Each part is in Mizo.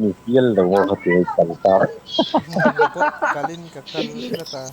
Mi pial lo maw ka ti a kal ta. Bot kalin ka kal tlat a.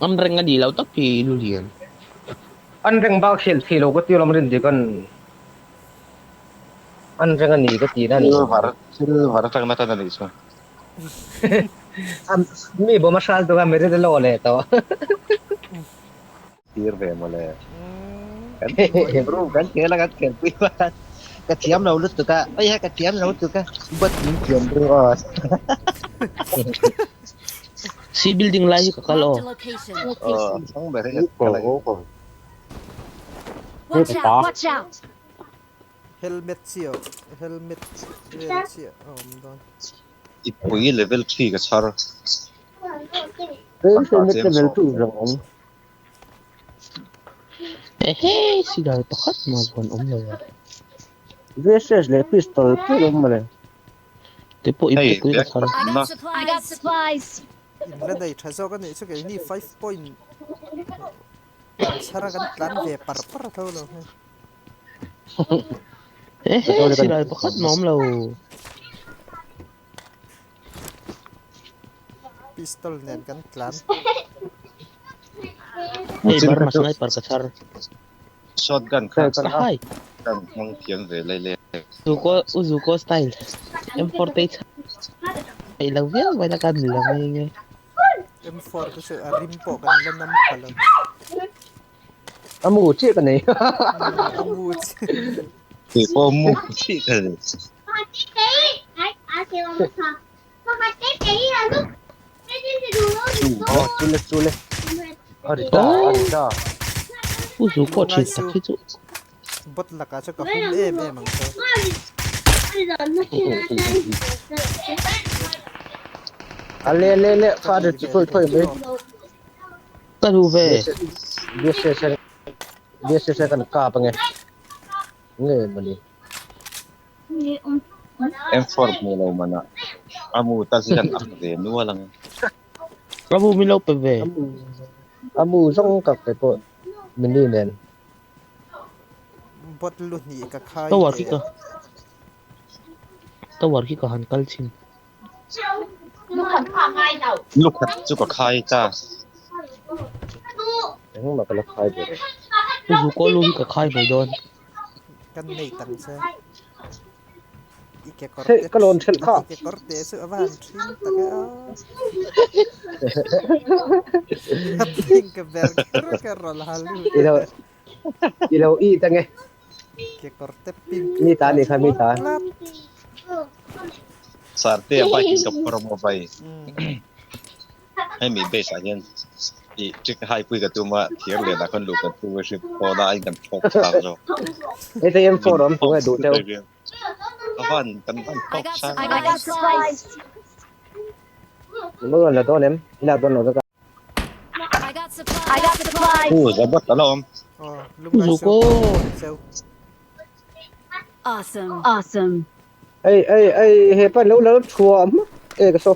An reng a nih loh tak hi Lulian. An reng bak hrilh thei lo ka ti alawm Rindik an an reng a ni ka tihna a ni. Silver silver atang natan a nih chu. Mi bawm a hral tuk a merit a lawh leh tawh. Thlir ve mawle. Kan bro kan khel a kan khel pui a ka thiam lo lutuk a oi he ka thiam lo lutuk a bot min thiam ru aw. Si building lai hi ka kal aw. Aw thang ber hi ka kal ang. Watch out! Watch out! Helmet chiah helmet vel chiah a awm dawn. I pui level 3 ka chhar. Helmet level 2 zawng awm. Ehe silai pakhat mah chuan awm lo a. VSS leh pistol pawh awm mawle. Te pawh i pui ka chhar. I got supplies. I got supplies. In la nei tha zawk a nih chu keini 5 point kan chhar a kan tlan ve par par tho lo hei. Ehe silai pakhat mah awm lo. Pistol nen kan tlan. Hei Burma sniper ka chhar. Shotgun kha Hai. kan hmang thiam ve lai le. Zuko u Zuko style. M4 te chhar. Hei lo viau mai na kan ni lo nge nge. M4 te chu a rim pawh kan la nam pha lo. A mu chiah ka nei. A mu chiah. Kei pawh mu chiah ka nei. Aw chule chule. A ri ta a ri ta. U Zuko thin tak hi chu. Bot lakah chu ka hum em em ang che. A le le le fa ri chu thoi thoi mai. Ka duh ve. VSS VSS kan kap ange. Nge mawni. M4 hmu lo mana. A mu tal hi kan ak ve nual ang. Ka mu min lo pe ve. A mu zawng kak ve pawh mini nen. Bot lu hnih ka khai Tower khi ve. ka Tower khi ka han kal chhin. Lukhat chu ka khai ta. Engmah ka la khai ve lo. U Zuko lu hi ka khai mai dawn. Kan nei tang che. I kekawr Hei te ka lawn thelh kha. I kekawr te chu a van thin tak e a. A pink ber kher kher rawn ha lut. I lo i lo i ta nge. Kekawr te pink Mi ta ni kha mi ta. tlat. Sarte a bike in ka phur a maw vai. Hemi base ah hian i trick hai pui ka tum a thir lian ah khan luh kan tum a hrim pawn a in kan phawk thlak zawk. Hei te M4 awm tu nge duh teuh. Ka van kan van I phawk got sang. I got supplies. Mo rawn la dawn em? I lak dawn lo zawk a. I got supplies. I got supplies. U Zabot a la awm. Aw lungngai Zuko. seu. Awesome. Awesome. Ei ei ei hepa lo la thuam e ka saw.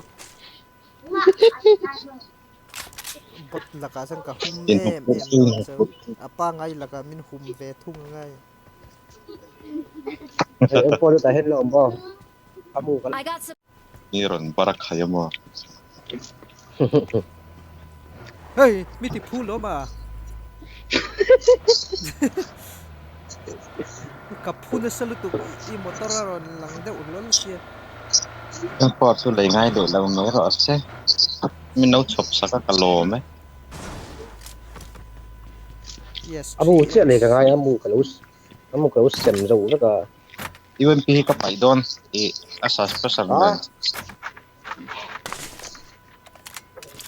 Bot lakah chuan ka hum In em em dawn cheu. A pangai lakah min hum ve thung angai. Hei M4 chu tah hian la awm aw. A mu ka I got Ni rawn bar a khai a maw? Hei mi ti phu lo ma. Ka phu nasa lutuk i motor a rawn lang deuh hlawl sia. M4 chu lei ngai leh lo mai rawh se. Min lo chhawp sak a ka lawm e. Yes. A mu chiah lei ka ngai a mu ka lo a mu ka lo sem zo vek a. UMP hi ka paih dawn i a suspension nen.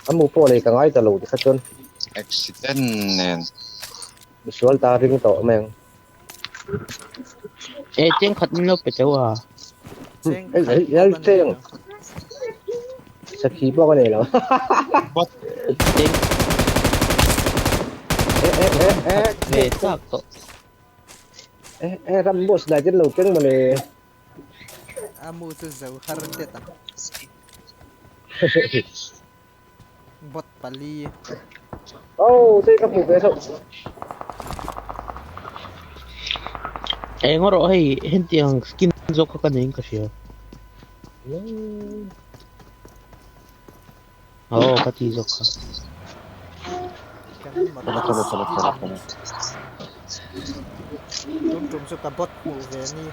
A mu pawh lei ka ngai ta lo ti kha chuan. Accident nen. Misual ta ring tawh mai ang. E cheng khat min lo pe teuh a. Cheng Ei khat ei pawh ei ka nei cheng. lo. Sakhi pawh ka nei lo. What? Cheng E e e e khat ve chak tawh. E e ram boss dai ten lo keng mawle. A mu chu zo har det ang. Bot pali. Oh, te ka hmu ve tho. Eng erawh hei hentiang skin zawk kha ka nei in ka hria. Aw ka ti zawk kha. Kan motor Tum tum chu ka bot hmuh ve ni.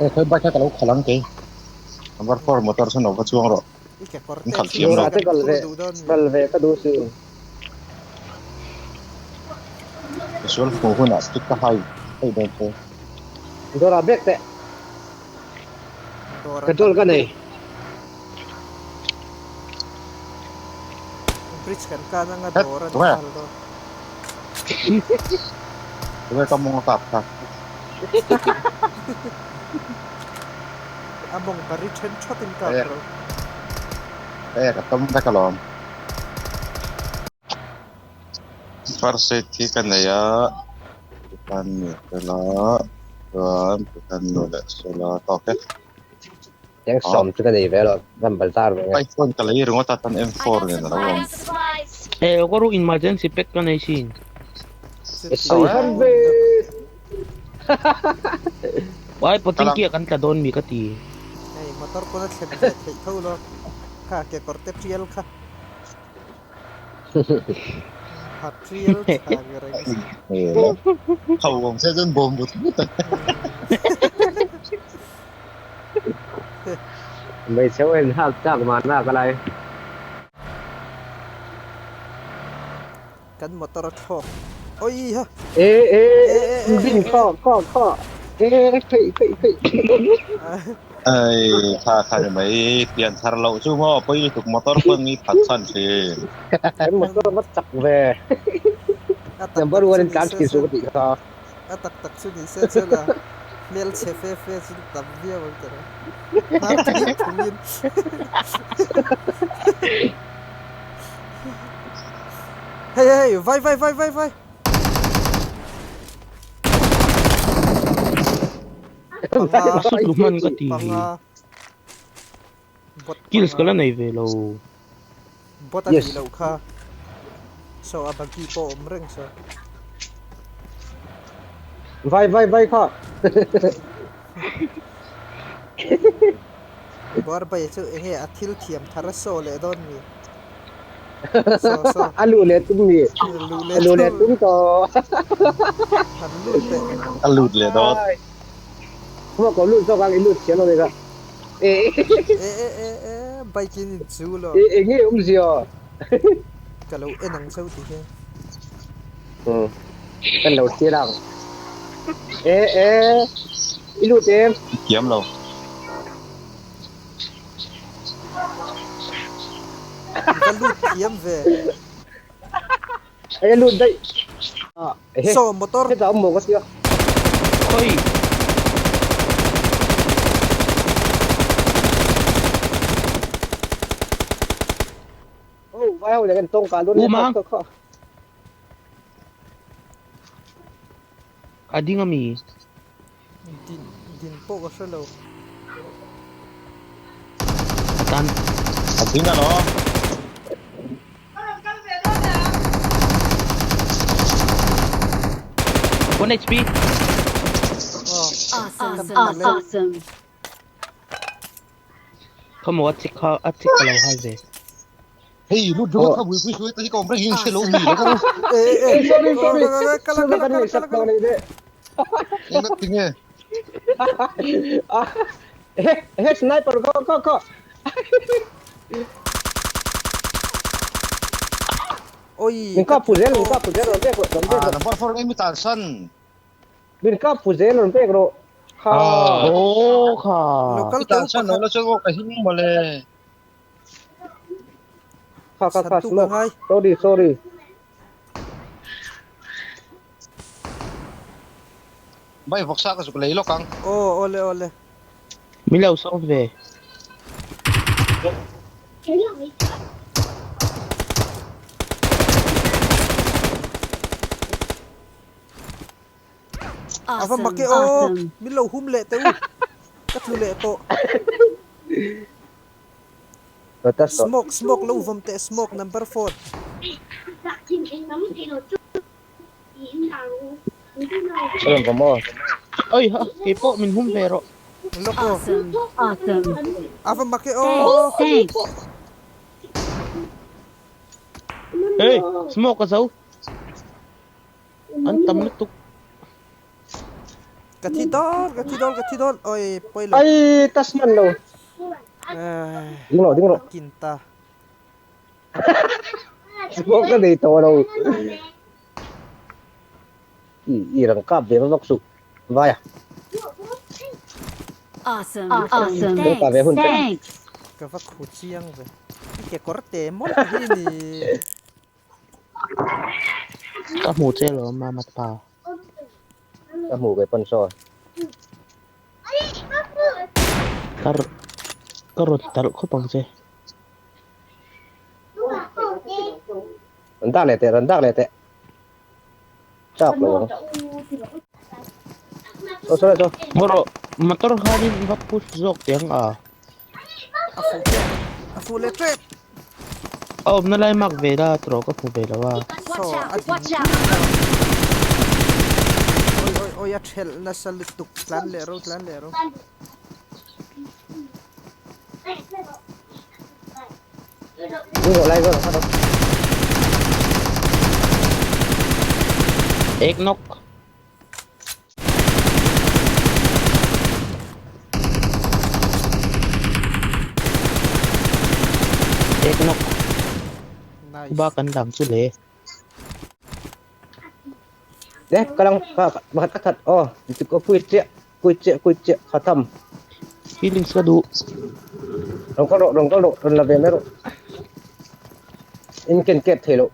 E khoi bike kha ka lo khalh ang kei. Number 4 motor chuan lo va chuang rawh. I ke kawr In te khalh khi thiam lo. Dawrah te kan kal phur ve duh dawn mi. kal ve ka duh si. Misual hmuh hunah stick ka hai theih dawn che. Dawrah bek teh. Dawrah Petrol ka nei. Bridge kan kan anga Het, dawr a ni tunge? nghal dawn. Tunge ka mawng a kap kha? A mawng bari then thawt in kap ro. Ka ek a tam vek alawm. First aid hi ka nei a, tikhan mi sela chuan tikhan mi leh sela tawk e. Eng sawm chu ka nei ve lo, ram bal tar ve. Iphone ka lei ringawt a tan M4 nen a lo awm. E ka ru emergency pack ka nei sin. I sawi har ve. Uai pawchingkia kan tla dawn mi ka ti. Hei motor pawn a thlen ve theih tho lo kha kekawr te tial kha. Ha tial tha nge reng si. Ho awm se chuan bawm but but a. Hmeichhe ho in hak chak mahna ka lai. Kan motor a thlawk. Oi ha. E e bin khaw khaw khaw e kheih kheih kheih. Ai kha kha ni mai pian thar loh chu maw pawi lutuk motor pawn ngi phat chhan thin. Kan motor a va chak ve. Number one in tlan thin chu ka tih kha. A tak tak chu ni se chuan a hmelchhe fe fe chu tam viau ang tawh a. Hnar thei thungin. Hei hei vai vai vai vai vai. Panga A sut lu hman ka ti. Panga. Bot Kills ka panga. la nei ve lo. Bot a nih loh kha. So a buggy pawh awm reng so. Vai vai vai kha. Buarbai chu enge a thil thiam thar a saw leh dawn mi? Saw saw. A luh leh tum mi. Luh leh A luh leh tum. tum tawh. Han lut teh. A lut leh dawn. Khua ko lut zawk ang i lut thiam lo nika. E e e e bike in in chu lo. E enge awmzia. Ka lo en ang chauh ti hian. Umm kan lo thlir ang. E e i lut em? I thiam lo. I va lut thiam ve. Ai a lut daih. Saw motor. Hetah awm maw ka tia. Khawi. Oh vai ho leh kan tawng kah dawn nia kha kha. A ding ami? Din din pawh ka hre lo. A tan. A ding alawm. One HP. Awesome. Awesome. Kha maw a chik kha a chik ka lo hai ve. Hei lut ringawt kha buaipui suai te hi ka awm reng hi hre lo mi lo ka ru. Eh eh Sorry sorry. Kala kala kala kala kala. Engna tinge. Eh eh sniper kho kho kho. Oi. Min kap phu zel min kap phu zel rawn pek rawh rawn pek rawh. Number 4 nge mi tan san. Min kap phu zel rawn pek rawh. Kha. Aw kha. Local Mi tan san lo la chuan aw ka him mawle. Kha kha kha smoke. Sorry sorry. Bai vawksa ka zuk lei lawk ang. Aw awle awle. Min lo sawm ve. Ava mak e aw min lo hum leh teh u ka tlu leh tawh. Smoke smoke lo vawm teh smoke number 4. Ka rawn vawm aw. Oi ha, keipawh min hum ve rawh. Lawk aw. Awesome. Awesome. A va mak e aw. Thanks. Thanks. Hey, smoke a zo. An tam lutuk. Ka thi dawn, ka thi dawn, ka thi dawn. Oi, pawi lo. Ai, tas man lo. Ding rawh, ding rawh. Kin ta. Smoke ka nei tawh lo. I i rang kap ve vak suh. Vai a. Awesome. Awesome. Ka ve Thanks. hun te. Thanks. Ka va khu chiang ve. I kekawr te mawlh hi ni. Ka hmu che lo Mamat pa. Ka hmu ve pawn saw. Ka ka rawn talh khawp ang che. Rawn dak leh teh, rawn dak leh teh. Chak lo ang. Saw saw saw. Maw rawh, motor khanin va push zawk teh ang a. A fuh tep. A fuh leh tep. A awmna lai mak ve la tawh ka hmu ve lo a. Saw Watch a out. din. Watch out. Oi oi oi a thelh nasa lutuk tlan leh ro tlan leh ro. Ding rawh lai zawk ang kha rawh. Ek knock. Ek knock. Nice. Ba kan dang chu le. Le, ka lang ka bakit ka that. Oh, dito ko kuit chiah, kuit chiah, kuit chiah, khatam. Feelings ka duh. Rawn kal rawh, rawn kal rawh, rawn la ve mai rawh. In ken kep thei loh.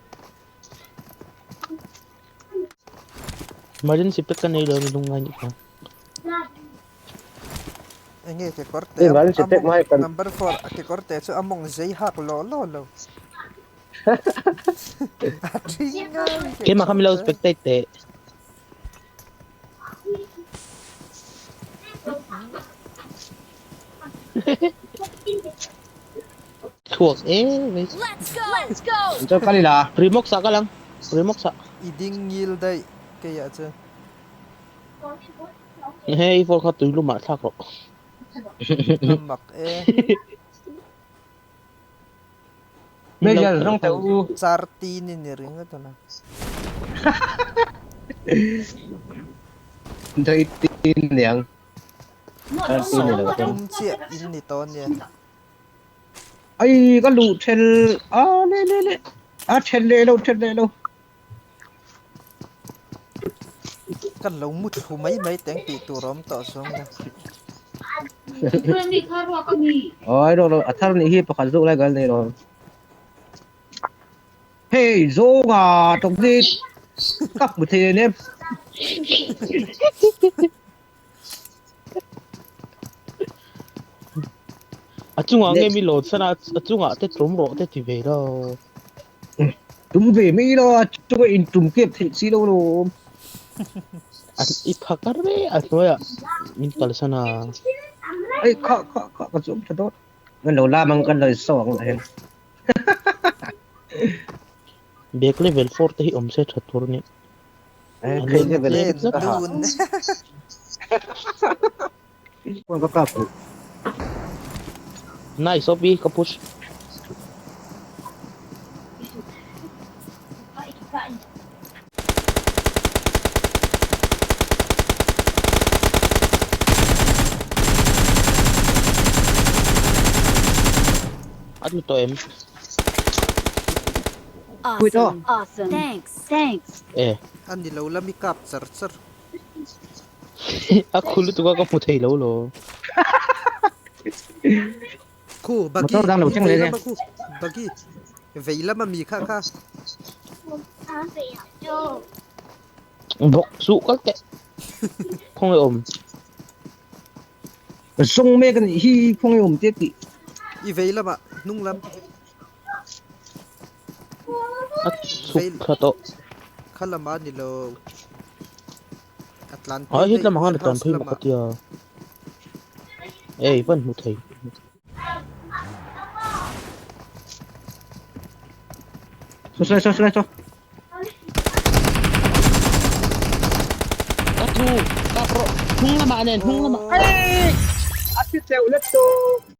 Emergency pek ka nei lo ni lungngai nih kha. Enge kekawr te Emergency pek amawng mai kan number 4 a kekawr te chu amawng zei hak law law lo. A thing a ni Keimah kha kekawr min lo te. spectate teh. Chhuak e mai. Let's go. Let's go. Chuan kal ila. Remox ah kal ang. Remox ah. I ding ngil daih keiah chuan. Hei phone kha tui lumah thlak rawh. A mak e. Min lo Major kalh rawng teh nghal. u. Char tin in i ring a tuna. Dai tin niang. Char tin ni lo chuan. Sawmthum chiah in ni tawh ania. Ai ka luh then a le le le a then leh lo then leh lo. Kan lo mu thlu mai mai teng tih tur a awm tawh zawng a. Oi ro ro a thar nih hi pakhat zawk lai gal nei lo. Hei zawnga tawng hi ka hmu thei em em. A chungah nge mi lawn san a, a chungah te tum rawh te ti ve lo. Tum ve mai lo, a chunga in tum kep theih si lo lawm. A i phak a reh a hnuaiah min kalsan a. Ei kha kha kha ka chu awm tha dawn. Kan lo lam ang kan lo insaw ang lah hian. Bag level 4 te hi awm se tha tur a nia. Eh, kei level Len ka ha. dun. Phone ka kap duh. Nice OP ka push. A tlu tawh em? Awesome. Awesome. Thanks. Thanks. E. A ni lo la mi kap char char. A khul lutuk a ka hmu thei lo lo. Khu bagi Motor dang lo thleng leh vei lama khu bagi vei lama mi kha kha. Bawk suh kal teh. Khawngaih awm. Zawng mek a nih hi khawngaih awm te tih. I vei lamah hnung lam. A chhuk thla tawh. Kha lama ni lo. A tlan Ai phei het daih lamah khan a tlan warehouse phei mak lamah. a tia. Ei van hmu thei. Saw saw saw saw. Thu, kap rawh. Hnung lamah nen, hnung lamah. Ai! A thi teuh lutuk.